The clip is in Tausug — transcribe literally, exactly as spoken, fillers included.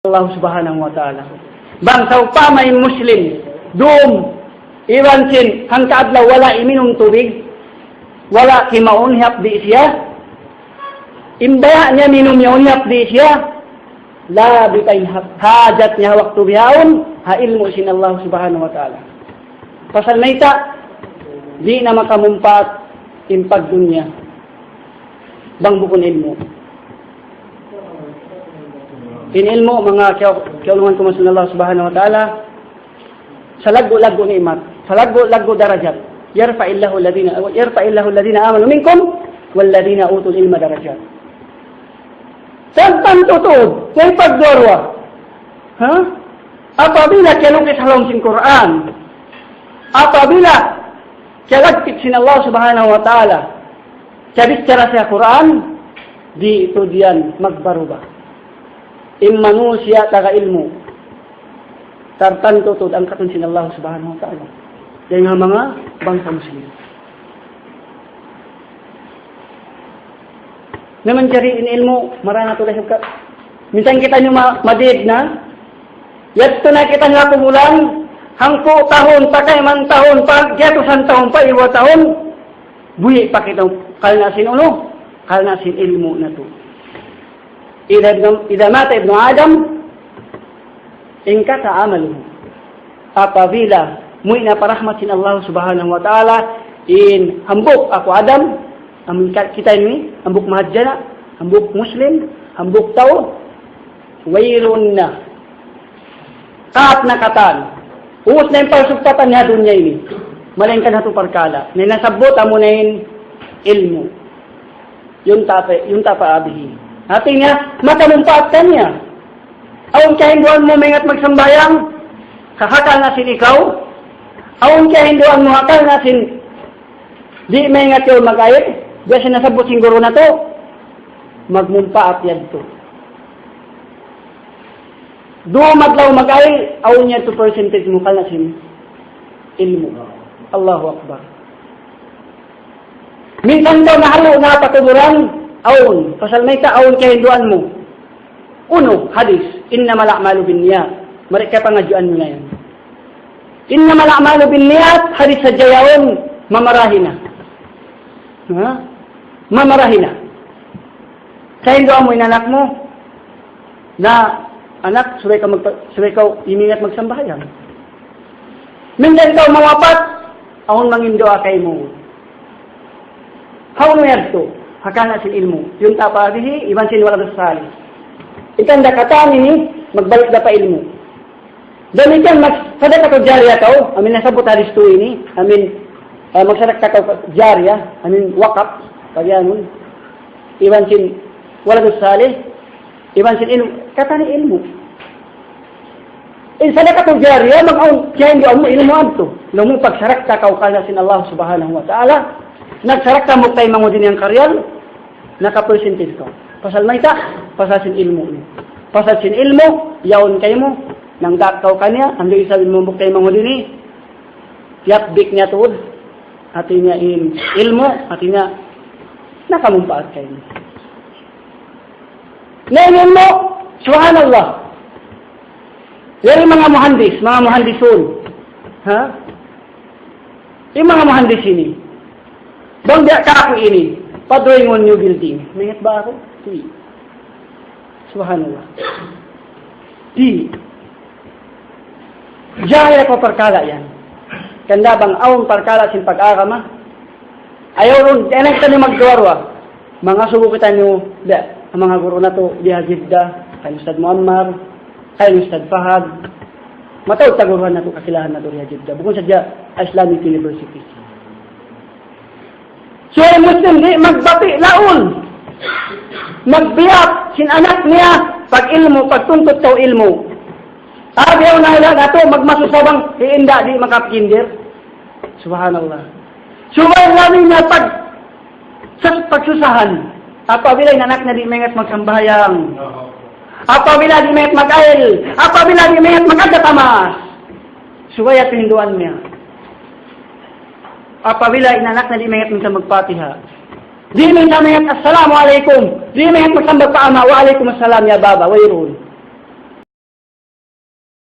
Allah Subhanahu wa Ta'ala. Bang sawpama in Muslim, dum, iban sin hangka adlaw wala' iminum tubig, wala' kimaun, hiyapdi' siya, in baya' niya minum yaun, hiyapdi' siya, labi pa in ha-, hajat niya waktu bihaun, ha ilmu' sin Allah Subhanahu wa Ta'ala. Pasal mayta', di' na makamumpaat in pagdunya bang bukun ilmu'. In ilmu', manga kiya-, kiyaulungan ku, maksud Allah Subhanahu wa Ta'ala, salaggu'-laggu' ni'mat, salaggu'-laggu' darajat. يرفع الله الذين، يرفع الله الذين آمنوا منكم والذين أوتوا العلم درجات. Tantu tuud, kay pagduwa-ruwa. Ha? Apabila kiyalukis ha lawm sin Qur'an, apabila kiyalagpit sin Allah Subhanahu wa Ta'ala, kiyabichara sin Qur'an, di' tuud yan magbaruba. In manusiya' taga ilmu', tartantu tuud angkatun sin Allah Subhanahu wa Ta'ala dayn ha manga bangsa Muslim. Na manjari in ilmu', marana tuud, lahi ka. Minsan kitaniyu ma-, madid na, yadtu na kita ha kubulan, hangpu' tahun, pakayman tahun, pa, gatusan tahun, pa iwa tahun, buhi' pa kita, karna' sin unu, karna' sin ilmu' natu'. إذا ابن، إذا مات ابن آدم انقطع عمله. Apabila muwi' na pa rahmat sin Allah Subhanahu wa Ta'ala in hambuuk aku Adam, amun ka-, kita ini, hambuuk mahadjana', hambuuk Muslim, hambuuk tau, wayruun na. Kaat na katan. Ubus na in pagsugpatan niya ha dunya ini. Malaingkan hatu parkala'. Na in nasabbut amuna in ilmu'. Yuntafi', yuntafa' bihi. Hati niya, makamumpaat kaniya. Awn kahinduan mu maingat magsambahayang, ha karna' sin ikaw. Awn kahinduan mu ha karna' sin di' maingat kaw mag-ayil, biya' sin nasabbut sin guru natu', magmumpaat yadtu. Duwa adlaw mag-ayil, awn yadtu percentage mu karna' sin ilmu'. Allahu Akbar. Minsan kaw nahalu' na pa kuburan, awn. Pasal mayta', awn kahinduan mu. Unu, hadis, إنما الأعمال بالنيات. Mari kapangadjian mu na yan. إنما الأعمال بالنيات, hadis sadja yaun, mamarahi na. Ha? Mamarahi na. Kahinduan mu in anak mu, na, "Anak, subay kaw magpa-, subay kaw imingat magsambahayang." Minsan kaw mawapat, awn manginduwaa kaymu. Hawnu yadtu? Ha karna' sin ilmu'. Yuntafa' bihi, iban sin waladus salih. Ikan da katan ini, magbalik da pa ilmu'. Damikkiyan mag-, sadaqah jariya kaw, amin nasabbut hadis tu ini, amin, eh, magsadaqah kaw jariya, amin wakap, pagyanun. Iban sin waladus salih, iban sin ilmu', katan ini ilmu'. In sadaqah jariya, mag-awn, kiyahinduan mu ilmu' yadtu. Laung mu pagsadaqah kaw karna' sin Allah Subhanahu wa Ta'ala, nagsadaqah mu kay mangudin yang karyal, naka-percentage kaw. Pasal mayta', pasal sin ilmu' ini. Pasal sin ilmu', yaun kaymu, nangdaak kaw kaniya, andu' isab in hambuuk kay mangudin ini, yapdik niya tuud, hati niya in ilmu', hati niya nakamumpaat kaymu. Na in ilmu', subhanallah. Yari manga muhandis, manga muhandisun. Ha? In manga muhandis ini. Bang biya' kaku' ini, pa-drawing in new building. Maingat ba aku? Di'. Subhanallah. Di'. Jahil pa parkala' yan. Hangkan da bang awn parkala' sin pag-agama, ayaw duun, ayaw na kitaniyu magduwa-ruwa. Mangasubu kitaniyu, da, manga guru natu', di ha Jeddah, kan Ustadz Muammar, kan Ustadz Fahad. Mataud ta guruhan natu', kakilahan natu', di ha Jeddah. Bukun sadja Islamic University. Subay in Muslim di' magbati' laung. Magbiya' sin anak niya, pag-ilmu', pagtuntut kaw ilmu'. Abi aw na ila natu', magmasusa bang, di' inda, di' makapag-kinder. Subhanallah. Subay labi niya pag, sa-, pagsusahan. Apabila in anak niya di' maingat magsambahayang. Apabila di' maingat mag-ayil. Apabila di' maingat mag-addat ha maas. Subay yadtu hinduan niya. Apabila in anak niya di' maingat minsan mag-Fatiha. Di' minsan maingat, "Assalamu alaykum." Di' maingat magsambag pa ama', "Wa alaykum assalam ya baba." Wayruun.